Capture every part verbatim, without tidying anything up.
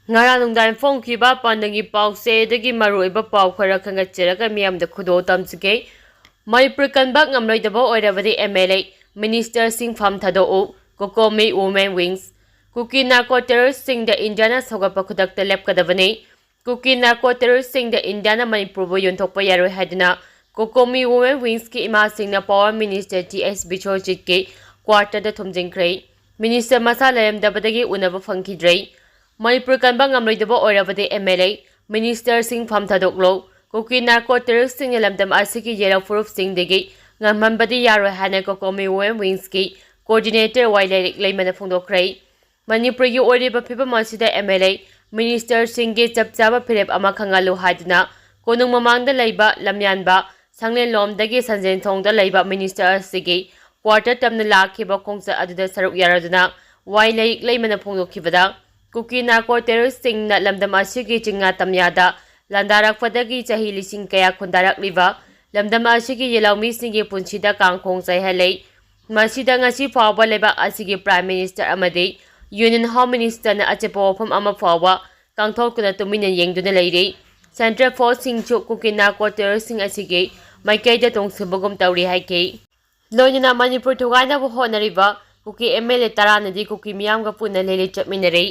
ꯉꯔꯥꯡ ꯅꯨꯡꯗꯥꯡ ꯐꯣꯡꯈꯤꯕ ꯄꯥꯟꯗꯝꯒꯤ ꯄꯥꯎꯆꯦꯗꯒꯤ ꯃꯔꯨꯑꯣꯏꯕ ꯄꯥꯎ ꯈꯔ ꯈꯟꯒꯠꯆꯔꯒ ꯃꯤꯌꯥꯝꯗ ꯈꯨꯗꯣꯜ ꯇꯝꯖꯒꯦ꯫ ꯃꯅꯤꯄꯨꯔ ꯀꯟꯕ ꯉꯝꯂꯣꯏꯗꯕ ꯑꯣꯏꯔꯕꯗꯤ ꯑꯦꯝ ꯑꯦꯜ ꯑꯦ, ꯃꯤꯅꯤꯁꯇꯔꯁꯤꯡ ꯐꯝ ꯊꯥꯗꯣꯛꯎ, ꯀꯣꯀꯣꯃꯤ ꯋꯨꯃꯦꯟ ꯋꯤꯡꯁ꯫ ꯀꯨꯀꯤ ꯅꯥꯔꯀꯣ ꯇꯦꯔꯣꯔꯤꯁꯁꯤꯡꯗ ꯏꯟꯗꯤꯌꯥꯅ ꯁꯧꯒꯠꯄ ꯈꯨꯗꯛꯇ ꯂꯦꯞꯀꯗꯕꯅꯤ꯫ ꯀꯨꯀꯤ ꯅꯥꯔꯀꯣ ꯇꯦꯔꯣꯔꯤꯁꯁꯤꯡꯗ ꯏꯟꯗꯤꯌꯥꯅ ꯃꯅꯤꯄꯨꯔꯕꯨ ꯌꯣꯟꯊꯣꯛꯄ ꯌꯥꯔꯣꯏ ꯍꯥꯏꯗꯨꯅ ꯀꯣꯀꯣꯃꯤ ꯋꯨꯃꯦꯟ ꯋꯤꯡꯁꯀꯤ ꯏꯃꯥꯁꯤꯡꯅ ꯄꯥꯋꯔ ꯃꯤꯅꯤꯁꯇꯔ ꯇꯤ ꯑꯦꯁ ꯕꯤꯁ꯭ꯋꯖꯤꯠꯀꯤ ꯀ꯭ꯋꯥꯔꯇꯔꯗ ꯊꯣꯝꯖꯤꯟꯈ꯭ꯔꯦ꯫ ꯃꯤꯅꯤꯁꯇꯔ ꯃꯁꯥ ꯂꯩꯔꯝꯗꯕꯗꯒꯤ ꯎꯅꯕ ꯐꯪꯈꯤꯗ꯭ꯔꯦ꯫ ꯃꯅꯤꯄꯨꯔ ꯀꯟꯕ ꯉꯝꯂꯣꯏꯗꯕ ꯑꯣꯏꯔꯕꯗꯤ ꯑꯦꯝ ꯑꯦꯜ ꯑꯦ, ꯃꯤꯅꯤꯁꯇꯔꯁꯤꯡ ꯐꯝ ꯊꯥꯗꯣꯛꯂꯣ꯫ ꯀꯨꯀꯤ ꯅꯥꯔꯀꯣ ꯇꯦꯔꯣꯔꯤꯁꯁꯤꯡꯅ ꯂꯝꯗꯝ ꯑꯁꯤꯒꯤ ꯌꯦꯜꯂꯣ ꯐꯨꯔꯨꯞꯁꯤꯡꯗꯒꯤ ꯉꯝꯍꯟꯕꯗꯤ ꯌꯥꯔꯣꯏ ꯍꯥꯏꯅ ꯀꯣꯀꯣꯃꯤ ꯋꯨꯃꯦꯟ ꯋꯤꯡꯁꯀꯤ ꯀꯣꯑꯣꯔꯗꯤꯅꯦꯇꯔ ꯋꯥꯏ ꯂꯩꯔꯤꯛ ꯂꯩꯃꯅ ꯐꯣꯡꯗꯣꯛꯈ꯭ꯔꯦ꯫ ꯃꯅꯤꯄꯨꯔꯒꯤ ꯑꯣꯏꯔꯤꯕ ꯐꯤꯕꯝ ꯑꯁꯤꯗ ꯑꯦꯝ ꯑꯦꯜ ꯑꯦ, ꯃꯤꯅꯤꯁꯇꯔꯁꯤꯡꯒꯤ ꯆꯞ ꯆꯥꯕ ꯐꯤꯔꯦꯞ ꯑꯃ ꯈꯪꯍꯜꯂꯨ ꯍꯥꯏꯗꯨꯅ ꯀꯣꯅꯨꯡ ꯃꯃꯥꯡꯗ ꯂꯩꯕ ꯂꯝꯌꯥꯟꯕ ꯁꯪꯂꯦꯟꯂꯣꯝꯗꯒꯤ ꯁꯟꯖꯦꯟꯊꯣꯡꯗ ꯂꯩꯕ ꯃꯤꯅꯤꯁꯇꯔ ꯑꯁꯤꯒꯤ ꯀ꯭ꯋꯥꯔꯇꯔ ꯇꯝꯅ ꯂꯥꯛꯈꯤꯕ ꯈꯣꯡꯆꯠ ꯑꯗꯨꯗ ꯁꯔꯨꯛ ꯌꯥꯔꯗꯨꯅ ꯋꯥꯏ ꯂꯩꯔꯤꯛ ꯂꯩꯃꯅ ꯐꯣꯡꯗꯣꯛꯈꯤꯕꯗ, ꯀꯨꯀꯤ ꯅꯥꯔꯀꯣ ꯇꯦꯔꯣꯔꯤꯁꯁꯤꯡꯅ ꯂꯝꯗꯝ ꯑꯁꯤꯒꯤ ꯆꯤꯡꯌꯥ ꯇꯝꯌꯥꯗ ꯂꯥꯟꯗꯥꯔꯛꯄꯗꯒꯤ ꯆꯍꯤ ꯂꯤꯁꯤꯡ ꯀꯌꯥ ꯈꯨꯟꯗꯥꯔꯛꯂꯤꯕ ꯂꯝꯗꯝ ꯑꯁꯤꯒꯤ ꯌꯦꯜꯍꯧꯃꯤꯁꯤꯡꯒꯤ ꯄꯨꯟꯁꯤꯗ ꯀꯥꯡꯈꯣꯡ ꯆꯥꯏꯍꯜꯂꯦ꯫ ꯃꯁꯤꯗ ꯉꯁꯤ ꯐꯥꯎꯕ ꯂꯩꯕꯥꯛ ꯑꯁꯤꯒꯤ ꯄ꯭ꯔꯥꯏꯝ ꯃꯤꯅꯤꯁꯇꯔ ꯑꯃꯗꯤ ꯌꯨꯅꯤꯌꯟ ꯍꯣꯝ ꯃꯤꯅꯤꯁꯇꯔꯅ ꯑꯆꯦꯠꯄ ꯋꯥꯐꯝ ꯑꯃ ꯐꯥꯎꯕ ꯀꯥꯡꯊꯣꯛꯇꯨꯅ ꯇꯨꯃꯤꯟꯅ ꯌꯦꯡꯗꯨꯅ ꯂꯩꯔꯤ꯫ ꯁꯦꯟꯇ꯭ꯔꯦꯜ ꯐꯣꯔꯁꯁꯤꯡꯁꯨ ꯀꯨꯀꯤ ꯅꯥꯔꯀꯣ ꯇꯦꯔꯣꯔꯤꯁꯁꯤꯡ ꯑꯁꯤꯒꯤ ꯃꯥꯏꯀꯩꯗ ꯇꯣꯡꯁꯤꯟꯕꯒꯨꯝ ꯇꯧꯔꯤ ꯍꯥꯏꯈꯤ꯫ ꯂꯣꯏꯅꯅ ꯃꯅꯤꯄꯨꯔ ꯊꯨꯒꯥꯏꯅꯕ ꯍꯣꯠꯅꯔꯤꯕ ꯀꯨꯀꯤ ꯑꯦꯝ ꯑꯦꯜ ꯑꯦ ꯇꯔꯥꯅꯗꯤ ꯀꯨꯀꯤ ꯃꯤꯌꯥꯝꯒ ꯄꯨꯟꯅ ꯂꯩꯂꯩ ꯆꯠꯃꯤꯟꯅꯔꯤ꯫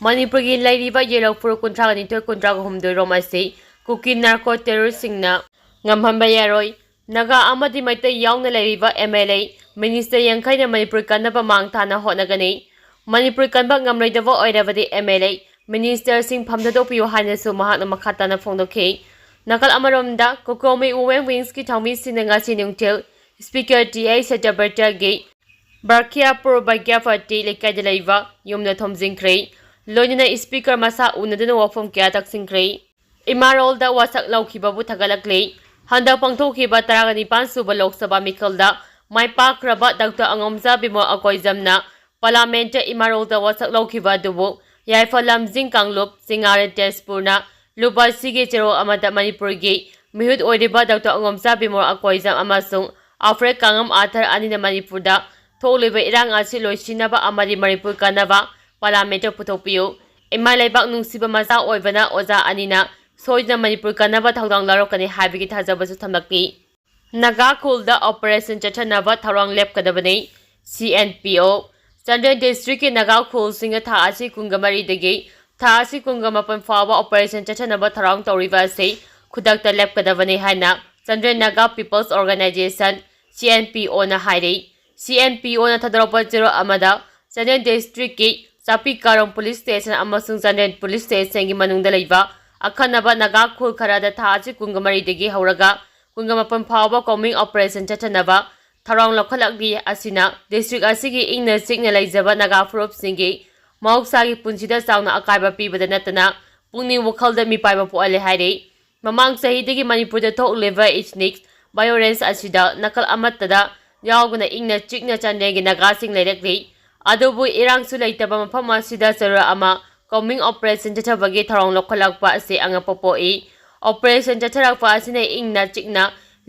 ꯃꯅꯤꯄꯨꯔꯒꯤ ꯂꯩꯔꯤꯕ ꯌꯦꯜꯂꯣ ꯐꯨꯔꯨꯞ ꯀꯨꯟꯊ꯭ꯔꯥꯒ ꯅꯤꯊꯣꯏ, ꯀꯨꯟꯊ꯭ꯔꯥꯒ ꯍꯨꯝꯗꯣꯏ ꯔꯣꯝ ꯑꯁꯤ ꯀꯨꯀꯤ ꯅꯥꯔꯀꯣ ꯇꯦꯔꯣꯔꯤꯁꯁꯤꯡꯅ ꯉꯝꯍꯟꯕ ꯌꯥꯔꯣꯏ꯫ ꯅꯥꯒꯥ ꯑꯃꯗꯤ ꯃꯩꯇꯩ ꯌꯥꯎꯅ ꯂꯩꯔꯤꯕ ꯑꯦꯝ ꯑꯦꯜ ꯑꯦ, ꯃꯤꯅꯤꯁꯇꯔ ꯌꯥꯡꯈꯩꯅ ꯃꯅꯤꯄꯨꯔ ꯀꯟꯅꯕ ꯃꯥꯡ ꯊꯥꯅ ꯍꯣꯠꯅꯒꯅꯤ꯫ ꯃꯅꯤꯄꯨꯔ ꯀꯟꯕ ꯉꯝꯂꯣꯏꯗꯕ ꯑꯣꯏꯔꯕꯗꯤ ꯑꯦꯝ ꯑꯦꯜ ꯑꯦ, ꯃꯤꯅꯤꯁꯇꯔꯁꯤꯡ ꯐꯝ ꯊꯥꯗꯣꯛꯄꯤꯌꯨ ꯍꯥꯏꯅꯁꯨ ꯃꯍꯥꯛꯅ ꯃꯈꯥ ꯇꯥꯅ ꯐꯣꯡꯗꯣꯛꯈꯤ꯫ ꯅꯥꯀꯜ ꯑꯃꯔꯣꯝꯗ, ꯀꯣꯀꯣꯃꯤ ꯋꯨꯃꯦꯟ ꯋꯤꯡꯁꯀꯤ ꯊꯧꯃꯤꯁꯤꯡꯅ ꯉꯁꯤ ꯅꯨꯡꯊꯤꯜ ꯁ꯭ꯄꯤꯀꯔ ꯇꯤ ꯑꯩꯆ ꯁꯇ꯭ꯌꯕ꯭ꯔꯇꯒꯤ ꯕꯔꯈꯤꯌꯥꯄꯨꯔ ꯕꯩꯒ꯭ꯌꯥꯄꯇꯤ ꯂꯩꯀꯥꯏꯗ ꯂꯩꯕ ꯌꯨꯝꯗ ꯊꯣꯝꯖꯤꯟꯈ꯭ꯔꯦ꯫ ꯂꯣꯏꯅꯅ ꯁ꯭ꯄꯤꯀꯔ ꯃꯁꯥ ꯎꯅꯗꯨꯅ ꯋꯥꯐꯝ ꯀꯌꯥ ꯇꯛꯁꯤꯟꯈ꯭ꯔꯦ꯫ ꯏꯃꯥꯔꯣꯜꯗ ꯋꯥꯁꯛ ꯂꯧꯈꯤꯕꯕꯨ ꯊꯥꯒꯠꯂꯛꯂꯤ꯫ ꯍꯟꯗꯛ ꯄꯥꯡꯊꯣꯛꯈꯤꯕ ꯇꯔꯥꯒ ꯅꯤꯄꯥꯟ ꯁꯨꯕ ꯂꯣꯛ ꯁꯚꯥ ꯃꯤꯈꯜꯗ ꯃꯥꯏ ꯄꯥꯛꯈ꯭ꯔꯕ ꯗꯥꯛꯇꯔ ꯑꯉꯣꯝꯆꯥ ꯕꯤꯃꯣꯜ ꯑꯀꯣꯏꯖꯝꯅ ꯄꯥꯔꯂꯥꯃꯦꯟꯠꯇ ꯏꯃꯥꯔꯣꯜꯗ ꯋꯥꯁꯛ ꯂꯧꯈꯤꯕ ꯑꯗꯨꯕꯨ ꯌꯥꯏꯐ ꯂꯝꯖꯤꯡ ꯀꯥꯡꯂꯨꯞ ꯆꯤꯡꯉꯥꯔꯦꯜ ꯇꯦꯖꯄꯨꯔꯅ ꯂꯨꯞ ꯑꯁꯤꯒꯤ ꯆꯦꯔꯣꯜ ꯑꯃꯗ ꯃꯅꯤꯄꯨꯔꯒꯤ ꯃꯤꯍꯨꯠ ꯑꯣꯏꯔꯤꯕ ꯗꯥꯛꯇꯔ ꯑꯉꯣꯝꯆꯥ ꯕꯤꯃꯣꯜ ꯑꯀꯣꯏꯖꯝ ꯑꯃꯁꯨꯡ ꯑꯜꯐ꯭ꯔꯦꯗ ꯀꯥꯡꯉꯝ ꯑꯥꯔꯊꯔ ꯑꯅꯤꯅ ꯃꯅꯤꯄꯨꯔꯗ ꯊꯣꯛꯂꯤꯕ ꯏꯔꯥꯡ ꯑꯁꯤ ꯂꯣꯏꯁꯤꯟꯅꯕ ꯑꯃꯗꯤ ꯃꯅꯤꯄꯨꯔ ꯀꯟꯅꯕ ꯄꯥꯔꯂꯥꯃꯦꯟꯠꯇ ꯄꯨꯊꯣꯛꯄꯤꯌꯨ꯫ ꯏꯃꯥ ꯂꯩꯕꯥꯛ ꯅꯨꯡꯁꯤꯕ ꯃꯆꯥ ꯑꯣꯏꯕꯅ ꯑꯣꯖꯥ ꯑꯅꯤꯅ ꯁꯣꯏꯗꯅ ꯃꯅꯤꯄꯨꯔ ꯀꯟꯅꯕ ꯊꯧꯗꯥꯡ ꯂꯧꯔꯛꯀꯅꯤ ꯍꯥꯏꯕꯒꯤ ꯊꯥꯖꯕꯁꯨ ꯊꯝꯂꯛꯂꯤ꯫ ꯅꯥꯒꯥ ꯈꯨꯜꯗ operation ꯆꯠꯊꯅꯕ ꯊꯧꯔꯥꯡ ꯂꯦꯞꯀꯗꯕꯅꯤ, C N P O꯫ Chandel district ꯀꯤ ꯅꯥꯒꯥ ꯈꯨꯜꯁꯤꯡꯅ ꯊꯥ ꯑꯁꯤ ꯀꯨꯟꯒ ꯃꯔꯤꯗꯒꯤ ꯊꯥ ꯑꯁꯤ ꯀꯨꯟꯒ ꯃꯥꯄꯟ ꯐꯥꯎꯕ operation ꯆꯠꯊꯅꯕ ꯊꯧꯔꯥꯡ ꯇꯧꯔꯤꯕ ꯑꯁꯤ ꯈꯨꯗꯛꯇ ꯂꯦꯞꯀꯗꯕꯅꯤ ꯍꯥꯏꯅ Chandel Naga People's Organisation, C N P O ꯅ ꯍꯥꯏꯔꯤ꯫ C N P O ꯅ ꯊꯥꯗꯣꯔꯛꯄ ꯆꯦꯔꯣꯜ ꯑꯃꯗ ꯆꯥꯟꯗꯦꯜ district ꯀꯤ ꯆꯥꯄꯤ ꯀꯥꯔꯣꯡ police station ꯑꯃꯁꯨꯡ ꯆꯥꯟꯗꯦꯜ police station ꯒꯤ ꯃꯅꯨꯡꯗ ꯂꯩꯕ ꯑꯈꯟꯅꯕ ꯅꯥꯒꯥ ꯈꯨꯜ ꯈꯔꯗ ꯊꯥ ꯑꯁꯤ ꯀꯨꯟꯒ ꯃꯔꯤꯗꯒꯤ ꯍꯧꯔꯒ ꯀꯨꯟꯒ ꯃꯥꯄꯟ ꯐꯥꯎꯕ combing operation ꯆꯠꯊꯅꯕ ꯊꯧꯔꯥꯡ ꯂꯧꯈꯠꯂꯛꯂꯤ꯫ ꯑꯁꯤꯅ district ꯑꯁꯤꯒꯤ ꯏꯪꯅ ꯆꯤꯛꯅ ꯂꯩꯖꯕ ꯅꯥꯒꯥ ꯐꯨꯔꯨꯞꯁꯤꯡꯒꯤ ꯃꯍꯧꯁꯥꯒꯤ ꯄꯨꯟꯁꯤꯗ ꯆꯥꯎꯅ ꯑꯀꯥꯏꯕ ꯄꯤꯕꯗ ꯅꯠꯇꯅ ꯄꯨꯛꯅꯤꯡ ꯋꯥꯈꯜꯗ ꯃꯤꯄꯥꯏꯕ ꯄꯣꯛꯍꯜꯂꯦ ꯍꯥꯏꯔꯤ꯫ ꯃꯃꯥꯡ ꯆꯍꯤꯗꯒꯤ ꯃꯅꯤꯄꯨꯔꯗ ꯊꯣꯛꯂꯤꯕ ethnic violence ꯑꯁꯤꯗ ꯅꯥꯀꯜ ꯑꯃꯠꯇꯗ ꯌꯥꯎꯗꯅ ꯏꯪꯅ ꯆꯤꯛꯅ ꯆꯥꯟꯗꯦꯜꯒꯤ ꯅꯥꯒꯥꯁꯤꯡ ꯂꯩꯔꯛꯂꯤ꯫ ꯑꯗꯨꯕꯨ ꯏꯔꯥꯡꯁꯨ ꯂꯩꯇꯕ ꯃꯐꯝ ꯑꯁꯤꯗ ꯆꯦꯔꯣꯜ ꯑꯃ combing operation ꯆꯠꯊꯕꯒꯤ ꯊꯧꯔꯥꯡ ꯂꯧꯈꯠꯂꯛꯄ ꯑꯁꯤ ꯑꯉꯛꯄ ꯄꯣꯛꯏ꯫ Operation ꯆꯠꯊꯔꯛꯄ ꯑꯁꯤꯅ ꯏꯪꯅ ꯆꯤꯛꯅ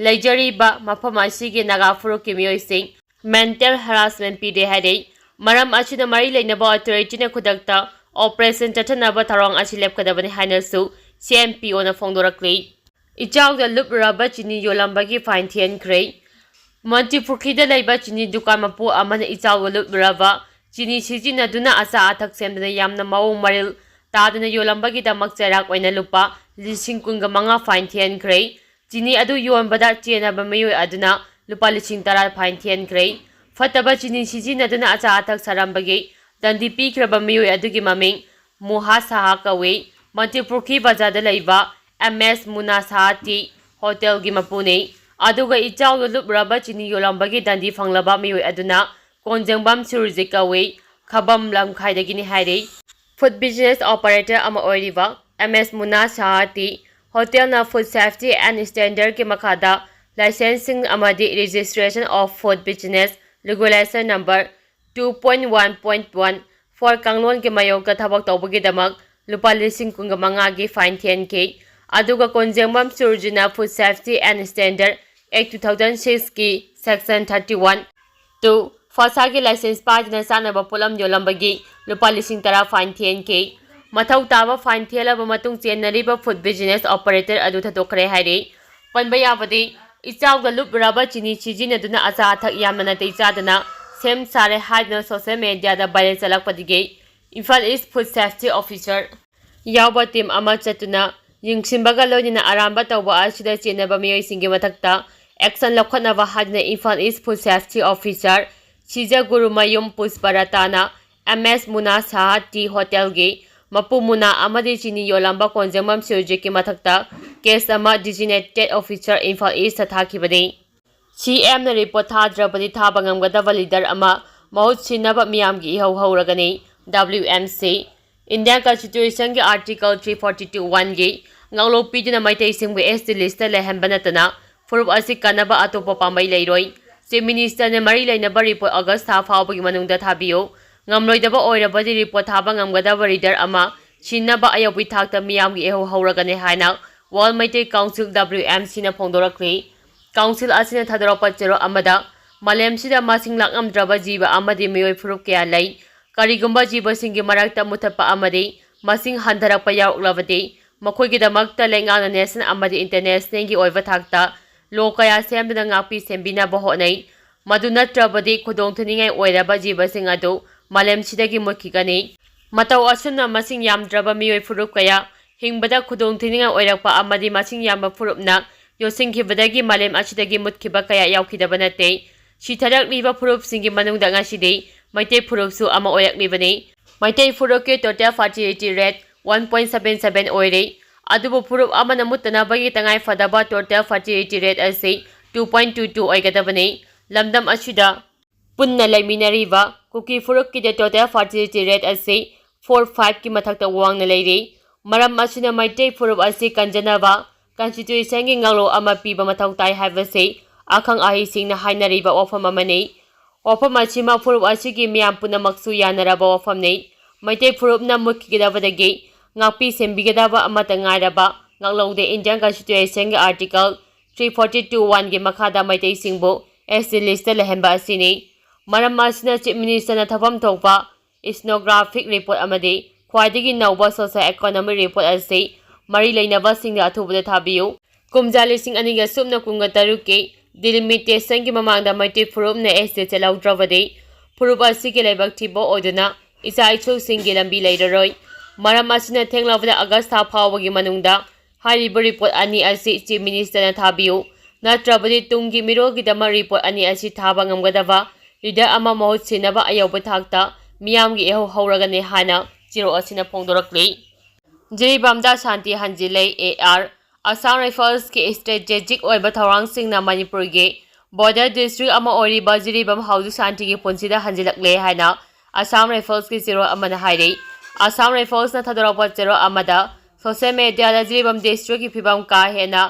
ꯂꯩꯖꯔꯤꯕ ꯃꯐꯝ ꯑꯁꯤꯒꯤ ꯅꯥꯒꯥ ꯐꯨꯔꯨꯞꯀꯤ ꯃꯤꯑꯣꯏꯁꯤꯡ mental harassment ꯄꯤꯔꯦ ꯍꯥꯏꯔꯤ꯫ ꯃꯔꯝ ꯑꯁꯤꯅ ꯃꯔꯤ ꯂꯩꯅꯕ authority ꯅ ꯈꯨꯗꯛꯇ operation ꯆꯠꯊꯅꯕ ꯊꯧꯔꯥꯡ ꯑꯁꯤ ꯂꯦꯞꯀꯗꯕꯅꯤ ꯍꯥꯏꯅꯁꯨ C N P O ꯅ ꯐꯣꯡꯗꯣꯔꯛꯂꯤ꯫ ꯏꯆꯥꯎꯗ ꯂꯨꯞꯂꯨꯔꯕ ꯆꯤꯅꯤ ꯌꯣꯜꯂꯝꯕꯒꯤ fine ꯊꯤꯍꯟꯈ꯭ꯔꯦ꯫ ꯃꯟꯇ꯭ꯔꯤꯄꯨꯈ꯭ꯔꯤꯗ ꯂꯩꯕ ꯆꯤꯅꯤ ꯗꯨꯀꯥꯟ ꯃꯄꯨ ꯑꯃꯅ ꯏꯆꯥꯎꯗ ꯂꯨꯞꯂꯨꯔꯕ ꯆꯤꯅꯤ ꯁꯤꯖꯤꯟꯅꯗꯨꯅ ꯑꯆꯥ ꯑꯊꯛ ꯁꯦꯝꯗꯨꯅ ꯌꯥꯝꯅ ꯃꯑꯣꯡ ꯃꯔꯤꯜ ꯇꯥꯗꯅ ꯌꯣꯜꯂꯝꯕꯒꯤꯗꯃꯛ ꯆꯩꯔꯥꯛ ꯑꯣꯏꯅ ꯂꯨꯄꯥ ꯂꯤꯁꯤꯡ ꯀꯨꯟꯒ ꯃꯉꯥ fine ꯊꯤꯍꯟꯈ꯭ꯔꯦ꯫ ꯆꯤꯅꯤ ꯑꯗꯨ ꯌꯣꯟꯕꯗ ꯆꯦꯟꯅꯕ ꯃꯤꯑꯣꯏ ꯑꯗꯨꯅ ꯂꯨꯄꯥ ꯂꯤꯁꯤꯡ ꯇꯔꯥ fine ꯊꯤꯍꯟꯈ꯭ꯔꯦ꯫ ꯐꯠꯇꯕ ꯆꯤꯅꯤ ꯁꯤꯖꯤꯟꯅꯗꯨꯅ ꯑꯆꯥ ꯑꯊꯛ ꯁꯥꯔꯝꯕꯒꯤ ꯗꯟꯗꯤ ꯄꯤꯈ꯭ꯔꯕ ꯃꯤꯑꯣꯏ ꯑꯗꯨꯒꯤ ꯃꯃꯤꯡ ꯃꯨꯍꯥ ꯁꯥꯍꯥ ꯀꯧꯏ꯫ ꯃꯟꯇ꯭ꯔꯤꯄꯨꯈ꯭ꯔꯤ ꯕꯖꯥꯔꯗ ꯂꯩꯕ M S Muna Shah T ꯍꯣꯇꯦꯜꯒꯤ ꯃꯄꯨꯅꯤ꯫ ꯑꯗꯨꯒ ꯏꯆꯥꯎꯗ ꯂꯨꯞꯂꯨꯔꯕ ꯆꯤꯅꯤ ꯌꯣꯜꯂꯝꯕꯒꯤ ꯗꯟꯗꯤ ꯐꯪꯂꯕ ꯃꯤꯑꯣꯏ ꯑꯗꯨꯅ ꯀꯣꯟꯖꯦꯡꯕꯝ ꯁꯨꯔꯖꯤꯠ ꯀꯧꯏ, ꯈꯕꯝ ꯂꯝꯈꯥꯏꯗꯒꯤꯅꯤ ꯍꯥꯏꯔꯤ꯫ Food business operator ꯑꯃ ꯑꯣꯏꯔꯤꯕ M S Muna Shah tea ꯍꯣꯇꯦꯜꯅ Food Safety and Standard ꯀꯤ ꯃꯈꯥꯗ license ꯁꯤꯡ ꯑꯃꯗꯤ Registration of Food Business Regulation number two point one point one four ꯀꯥꯡꯂꯣꯟꯒꯤ ꯃꯥꯌꯣꯛꯇ ꯊꯕꯛ ꯇꯧꯕꯒꯤꯗꯃꯛ ꯂꯨꯄꯥ ꯂꯤꯁꯤꯡ ꯀꯨꯟꯒ ꯃꯉꯥꯒꯤ fine ꯊꯤꯍꯟꯈꯤ꯫ ꯑꯗꯨꯒ ꯀꯣꯟꯖꯦꯡꯕꯝ ꯁꯨꯔꯖꯤꯠꯅ Food Safety and Standard Act two thousand six ꯀꯤ section thirty one two ꯐꯁꯥꯒꯤ license ꯄꯥꯏꯗꯅ ꯆꯥꯅꯕ ꯄꯣꯠꯂꯝ ꯌꯣꯜꯂꯝꯕꯒꯤ ꯂꯨꯄꯥ ꯂꯤꯁꯤꯡ ꯇꯔꯥ fine ꯊꯤꯍꯟꯈꯤ꯫ ꯃꯊꯧ ꯇꯥꯕ fine ꯊꯤꯍꯜꯂꯕ ꯃꯇꯨꯡ ꯆꯦꯟꯅꯔꯤꯕ food business operator ꯑꯗꯨ ꯊꯥꯗꯣꯛꯈ꯭ꯔꯦ ꯍꯥꯏꯔꯤ꯫ ꯄꯟꯕ ꯌꯥꯕꯗꯤ, ꯏꯆꯥꯎꯗ ꯂꯨꯞꯂꯨꯔꯕ ꯆꯤꯅꯤ ꯁꯤꯖꯤꯟꯅꯗꯨꯅ ꯑꯆꯥ ꯑꯊꯛ ꯌꯥꯝꯅ ꯅꯥꯇꯩ ꯆꯥꯗꯅ ꯁꯦꯝ ꯁꯥꯔꯦ ꯍꯥꯏꯗꯨꯅ social mediaꯗ viral ꯆꯠꯂꯛꯄꯗꯒꯤ Imphal East Food Safety Officer ꯌꯥꯎꯕ team ꯑꯃ ꯆꯠꯇꯨꯅ ꯌꯦꯡꯁꯤꯟꯕꯒ ꯂꯣꯏꯅꯅ ꯑꯔꯥꯟꯕ ꯇꯧꯕ ꯑꯁꯤꯗ ꯆꯦꯟꯅꯕ ꯃꯤꯑꯣꯏꯁꯤꯡꯒꯤ ꯃꯊꯛꯇ action ꯂꯧꯈꯠꯅꯕ ꯍꯥꯏꯗꯨꯅ Imphal East Food Safety Officer Sijagurumayum ꯄꯨꯁꯄꯔꯇꯥꯅ M S Muna Shah tea ꯍꯣꯇꯦꯜꯒꯤ ꯃꯄꯨ ꯃꯨꯅꯥ ꯑꯃꯗꯤ ꯆꯤꯅꯤ ꯌꯣꯜꯂꯝꯕ ꯀꯣꯟꯖꯦꯡꯕꯝ ꯁꯤꯔꯖꯤꯠꯀꯤ ꯃꯊꯛꯇ case ꯑꯃ Designated Officer ꯏꯝꯐꯥꯜ Eastꯇ ꯊꯥꯈꯤꯕꯅꯤ꯫ ꯁꯤ ꯑꯦꯝꯅ report ꯊꯥꯗ꯭ꯔꯕꯗꯤ ꯊꯥꯕ ꯉꯝꯒꯗꯕ leader ꯑꯃ ꯃꯍꯨꯠ ꯁꯤꯟꯅꯕ ꯃꯤꯌꯥꯝꯒꯤ ꯏꯍꯧ ꯍꯧꯔꯒꯅꯤ꯫ W M C꯫ Indian Constitutionꯒꯤ Article three forty two one ꯒꯤ ꯉꯥꯛꯂꯧ ꯄꯤꯗꯨꯅ ꯃꯩꯇꯩꯁꯤꯡꯕꯨ S T listꯇ ꯂꯩꯍꯟꯕ ꯅꯠꯇꯅ ꯐꯨꯔꯨꯞ ꯑꯁꯤ ꯀꯟꯅꯕ ꯑꯇꯣꯞꯄ ꯄꯥꯝꯕꯩ ꯂꯩꯔꯣꯏ꯫ Chief Ministerꯅ ꯃꯔꯤ ꯂꯩꯅꯕ report August ꯊꯥ ꯐꯥꯎꯕꯒꯤ ꯃꯅꯨꯡꯗ ꯊꯥꯕꯤꯌꯨ꯫ ꯉꯝꯂꯣꯏꯗꯕ ꯑꯣꯏꯔꯕꯗꯤ report ꯊꯥꯕ ꯉꯝꯒꯗꯕ leader ꯑꯃ ꯁꯤꯟꯅꯕ ꯑꯌꯧꯕꯤ ꯊꯥꯛꯇ ꯃꯤꯌꯥꯝꯒꯤ ꯏꯍꯧ ꯍꯧꯔꯒꯅꯤ ꯍꯥꯏꯅ World Meitei Council W M Cꯅ ꯐꯣꯡꯗꯣꯔꯛꯂꯤ꯫ Council ꯑꯁꯤꯅ ꯊꯥꯗꯣꯔꯛꯄ ꯆꯦꯔꯣꯜ ꯑꯃꯗ ꯃꯥꯂꯦꯝꯁꯤꯗ ꯃꯁꯤꯡ ꯂꯥꯛꯉꯝꯗ꯭ꯔꯕ ꯖꯤꯕ ꯑꯃꯗꯤ ꯃꯤꯑꯣꯏ ꯐꯨꯔꯨꯞ ꯀꯌꯥ ꯂꯩ꯫ ꯀꯔꯤꯒꯨꯝꯕ ꯖꯤꯕꯁꯤꯡꯒꯤ ꯃꯔꯛꯇ ꯃꯨꯊꯠꯄ ꯑꯃꯗꯤ ꯃꯁꯤꯡ ꯍꯟꯊꯔꯛꯄ ꯌꯥꯎꯔꯛꯂꯕꯗꯤ ꯃꯈꯣꯏꯒꯤꯗꯃꯛꯇ ꯂꯩꯉꯥꯛꯅ national ꯑꯃꯗꯤ internationalꯒꯤ ꯑꯣꯏꯕ ꯊꯥꯛꯇ law ꯀꯌꯥ ꯁꯦꯝꯗꯨꯅ ꯉꯥꯛꯄꯤ ꯁꯦꯟꯕꯤꯅꯕ ꯍꯣꯠꯅꯩ꯫ ꯃꯗꯨ ꯅꯠꯇ꯭ꯔꯕꯗꯤ ꯈꯨꯗꯣꯡꯊꯤꯅꯤꯡꯉꯥꯏ ꯑꯣꯏꯔꯕ ꯖꯤꯕꯁꯤꯡ ꯑꯗꯨ ꯃꯥꯂꯦꯝꯁꯤꯗꯒꯤ ꯃꯨꯠꯈꯤꯒꯅꯤ꯫ ꯃꯇꯧ ꯑꯁꯨꯝꯅ ꯃꯁꯤꯡ ꯌꯥꯝꯗ꯭ꯔꯕ ꯃꯤꯑꯣꯏ ꯐꯨꯔꯨꯞ ꯀꯌꯥ ꯍꯤꯡꯕꯗ ꯈꯨꯗꯣꯡꯊꯤꯅꯤꯡꯉꯥꯏ ꯑꯣꯏꯔꯛꯄ ꯑꯃꯗꯤ ꯃꯁꯤꯡ ꯌꯥꯝꯕ ꯐꯨꯔꯨꯞꯅ ꯌꯣꯠꯁꯤꯟꯈꯤꯕꯗꯒꯤ ꯃꯥꯂꯦꯝ ꯑꯁꯤꯗꯒꯤ ꯃꯨꯠꯈꯤꯕ ꯀꯌꯥ ꯌꯥꯎꯈꯤꯗꯕ ꯅꯠꯇꯦ꯫ ꯁꯤꯊꯔꯛꯂꯤꯕ ꯐꯨꯔꯨꯞꯁꯤꯡꯒꯤ ꯃꯅꯨꯡꯗ ꯉꯁꯤꯗꯤ ꯃꯩꯇꯩ ꯐꯨꯔꯨꯞꯁꯨ ꯑꯃ ꯑꯣꯏꯔꯛꯂꯤꯕꯅꯤ꯫ ꯃꯩꯇꯩ ꯐꯨꯔꯨꯞꯀꯤ total fertility rate one point seven seven ꯑꯣꯏꯔꯤ꯫ ꯑꯗꯨꯕꯨ ꯐꯨꯔꯨꯞ ꯑꯃꯅ ꯃꯨꯠꯇꯅꯕꯒꯤ ꯇꯉꯥꯏꯐꯗꯕ total fertility rate ꯑꯁꯤ two point two two ꯑꯣꯏꯒꯗꯕꯅꯤ꯫ ꯂꯝꯗꯝ ꯑꯁꯤꯗ ꯄꯨꯟꯅ ꯂꯩꯃꯤꯟꯅꯔꯤꯕ ꯀꯨꯀꯤ ꯐꯨꯔꯨꯞꯀꯤꯗꯤ total fertility rate ꯑꯁꯤ four fiveꯀꯤ ꯃꯊꯛꯇ ꯋꯥꯡꯅ ꯂꯩꯔꯤ꯫ ꯃꯔꯝ ꯑꯁꯤꯅ ꯃꯩꯇꯩ ꯐꯨꯔꯨꯞ ꯑꯁꯤ ꯀꯟꯖꯅꯕ Constitutionꯒꯤ ꯉꯥꯛꯂꯧ ꯑꯃ ꯄꯤꯕ ꯃꯊꯧ ꯇꯥꯏ ꯍꯥꯏꯕꯁꯤ ꯑꯈꯪ ꯑꯍꯩꯁꯤꯡꯅ ꯍꯥꯏꯅꯔꯤꯕ ꯋꯥꯐꯝ ꯑꯃꯅꯤ꯫ ꯋꯥꯐꯝ ꯑꯁꯤꯃ ꯐꯨꯔꯨꯞ ꯑꯁꯤꯒꯤ ꯃꯤꯌꯥꯝ ꯄꯨꯝꯅꯃꯛꯁꯨ ꯌꯥꯅꯔꯕ ꯋꯥꯐꯝꯅꯤ꯫ ꯃꯩꯇꯩ ꯐꯨꯔꯨꯞꯅ ꯃꯨꯠꯈꯤꯒꯗꯕꯗꯒꯤ ꯉꯥꯛꯄꯤ ꯁꯦꯟꯕꯤꯒꯗꯕ ꯑꯃꯠꯇ ꯉꯥꯏꯔꯕ ꯉꯥꯛꯂꯧꯗ Indian Constitutionꯒꯤ Article three forty two oneꯒꯤ ꯃꯈꯥꯗ ꯃꯩꯇꯩꯁꯤꯡꯕꯨ S T listꯇ ꯂꯩꯍꯟꯕ ꯑꯁꯤꯅꯤ꯫ ꯃꯔꯝ ꯑꯁꯤꯅ Chief Ministerꯅ ꯊꯣꯛꯐꯝ ꯊꯣꯛꯄ ethnographic report ꯑꯃꯗꯤ ꯈ꯭ꯋꯥꯏꯗꯒꯤ ꯅꯧꯕ ꯁꯣꯁꯤꯑꯣ ꯏꯀꯣꯅꯣꯃꯤꯛ ꯔꯤꯄꯣꯔꯠ ꯑꯁꯤ ꯃꯔꯤ ꯂꯩꯅꯕꯁꯤꯡꯗ ꯑꯊꯨꯕꯗ ꯊꯥꯕꯤꯌꯨ꯫ ꯀꯨꯝꯖꯥ ꯂꯤꯁꯤꯡ ꯑꯅꯤꯒ ꯁꯨꯞꯅ ꯀꯨꯟꯒ ꯇꯔꯨꯛꯀꯤ ꯗꯤꯂꯤꯃꯤꯇꯦꯁꯟꯒꯤ ꯃꯃꯥꯡꯗ ꯃꯩꯇꯩ ꯐꯨꯔꯨꯞꯅ ꯑꯦꯁ ꯇꯤ ꯆꯠꯍꯧꯗ꯭ꯔꯕꯗꯤ ꯐꯨꯔꯨꯞ ꯑꯁꯤꯒꯤ ꯂꯥꯏꯕꯛ ꯊꯤꯕ ꯑꯣꯏꯗꯨꯅ ꯏꯆꯥ ꯏꯁꯨꯁꯤꯡꯒꯤ ꯂꯝꯕꯤ ꯂꯩꯔꯔꯣꯏ꯫ ꯃꯔꯝ ꯑꯁꯤꯅ ꯊꯦꯡꯂꯕꯗ ꯑꯥꯒꯁ ꯊꯥ ꯐꯥꯎꯕꯒꯤ ꯃꯅꯨꯡꯗ ꯍꯥꯏꯔꯤꯕ ꯔꯤꯄꯣꯔꯠ ꯑꯅꯤ ꯑꯁꯤ ꯆꯤꯐ ꯃꯤꯅꯤꯁꯇꯔꯅ ꯊꯥꯕꯤꯌꯨ, ꯅꯠꯇ꯭ꯔꯕꯗꯤ ꯇꯨꯡꯒꯤ ꯃꯤꯔꯣꯜꯒꯤꯗꯃꯛ ꯔꯤꯄꯣꯔꯠ ꯑꯅꯤ ꯑꯁꯤ ꯊꯥꯕ ꯉꯝꯒꯗꯕ ꯂꯤꯗꯔ ꯑꯃ ꯃꯍꯨꯠ ꯁꯤꯟꯅꯕ ꯑꯌꯧꯕ ꯊꯥꯛꯇ ꯃꯤꯌꯥꯝꯒꯤ ꯏꯍꯧ ꯍꯧꯔꯒꯅꯤ ꯍꯥꯏꯅ ꯆꯦꯔꯣꯜ ꯑꯁꯤꯅ ꯐꯣꯡꯗꯣꯔꯛꯂꯤ꯫ ꯖꯤꯔꯤꯕꯥꯝꯗ ꯁꯥꯟꯇꯤ ꯍꯟꯖꯤꯜꯂꯦ, ꯑꯦ ꯑꯥꯔ꯫ ꯑꯁꯥꯝ ꯔꯥꯏꯐꯜꯁꯀꯤ ꯏꯁꯇ꯭ꯔꯦꯇꯦꯖꯤꯛ ꯑꯣꯏꯕ ꯊꯧꯔꯥꯡꯁꯤꯡꯅ ꯃꯅꯤꯄꯨꯔꯒꯤ ꯕꯣꯔꯗꯔ ꯗꯤꯁꯇ꯭ꯔꯤꯛ ꯑꯃ ꯑꯣꯏꯔꯤꯕ ꯖꯤꯔꯤꯕꯥꯝ ꯍꯧꯖꯤꯛ ꯁꯥꯟꯇꯤꯒꯤ ꯄꯨꯟꯁꯤꯗ ꯍꯟꯖꯤꯜꯂꯛꯂꯦ ꯍꯥꯏꯅ ꯑꯁꯥꯝ ꯔꯥꯏꯐꯜꯁꯀꯤ ꯆꯦꯔꯣꯜ ꯑꯃꯅ ꯍꯥꯏꯔꯤ꯫ ꯑꯁꯥꯝ ꯔꯥꯏꯐꯜꯁꯅ ꯊꯥꯗꯣꯔꯛꯄ ꯆꯦꯔꯣꯜ ꯑꯃꯗ ꯁꯣꯁꯤꯌꯦꯜ ꯃꯦꯗꯤꯌꯥꯗ ꯖꯤꯔꯤꯕꯥꯝ ꯗꯤꯁꯇ꯭ꯔꯤꯛꯀꯤ ꯐꯤꯕꯝ ꯀꯥ ꯍꯦꯟꯅ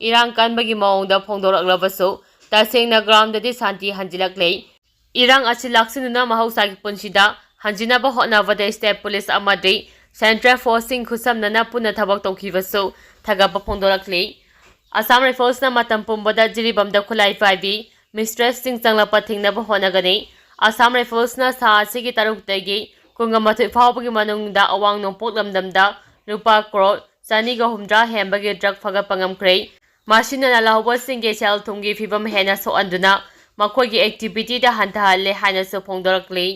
ꯏꯔꯥꯡ ꯀꯟꯕꯒꯤ ꯃꯑꯣꯡꯗ ꯐꯣꯡꯗꯣꯔꯛꯂꯕꯁꯨ, ꯇꯁꯦꯡꯅ ꯒ꯭ꯔꯥꯎꯟꯗꯗꯤ ꯁꯥꯟꯇꯤ ꯍꯟꯖꯤꯜꯂꯛꯂꯦ꯫ ꯏꯔꯥꯡ ꯑꯁꯤ ꯂꯥꯛꯁꯤꯟꯗꯨꯅ ꯃꯍꯧꯁꯥꯒꯤ ꯄꯨꯟꯁꯤꯗ ꯍꯟꯖꯤꯟꯅꯕ ꯍꯣꯠꯅꯕꯗ ꯁ꯭ꯇꯦꯠ ꯄꯨꯂꯤꯁ ꯑꯃꯗꯤ ꯁꯦꯟꯇ꯭ꯔꯦꯜ ꯐꯣꯔꯁꯁꯤꯡ ꯈꯨꯠꯁꯝꯅꯅ ꯄꯨꯟꯅ ꯊꯕꯛ ꯇꯧꯈꯤꯕꯁꯨ ꯊꯥꯒꯠꯄ ꯐꯣꯡꯗꯣꯔꯛꯂꯤ꯫ ꯑꯁꯥꯝ ꯔꯥꯏꯐꯜꯁꯅ ꯃꯇꯝ ꯄꯨꯝꯕꯗ ꯖꯤꯔꯤꯕꯥꯝꯗ ꯈꯨꯠꯂꯥꯏ ꯄꯥꯏꯕꯤ ꯃꯤꯁꯇ꯭ꯔꯦꯁꯁꯤꯡ ꯆꯪꯂꯛꯄ ꯊꯤꯡꯅꯕ ꯍꯣꯠꯅꯒꯅꯤ꯫ ꯑꯁꯥꯝ ꯔꯥꯏꯐꯜꯁꯅ ꯊꯥ ꯑꯁꯤꯒꯤ ꯇꯔꯨꯛꯇꯒꯤ ꯀꯨꯟꯃꯥꯊꯣꯏ ꯐꯥꯎꯕꯒꯤ ꯃꯅꯨꯡꯗ ꯑꯋꯥꯡ ꯅꯣꯡꯄꯣꯛ ꯂꯝꯗꯝꯗ ꯂꯨꯄꯥ ꯀ꯭ꯔꯣꯔ ꯆꯅꯤꯒ ꯍꯨꯝꯗ꯭ꯔꯥ ꯍꯦꯟꯕꯒꯤ ꯗ꯭ꯔꯒ ꯐꯥꯒꯠꯄ ꯉꯝꯈ꯭ꯔꯦ꯫ ꯃꯁꯤꯅ ꯂꯥꯜꯍꯧꯕꯁꯤꯡꯒꯤ ꯁꯦꯜ ꯊꯨꯝꯒꯤ ꯐꯤꯕꯝ ꯍꯦꯟꯅ ꯁꯣꯛꯍꯟꯗꯨꯅ ꯃꯈꯣꯏꯒꯤ ꯑꯦꯛꯇꯤꯚꯤꯇꯤꯗ ꯍꯟꯊꯍꯜꯂꯦ ꯍꯥꯏꯅꯁꯨ ꯐꯣꯡꯗꯣꯔꯛꯂꯤ꯫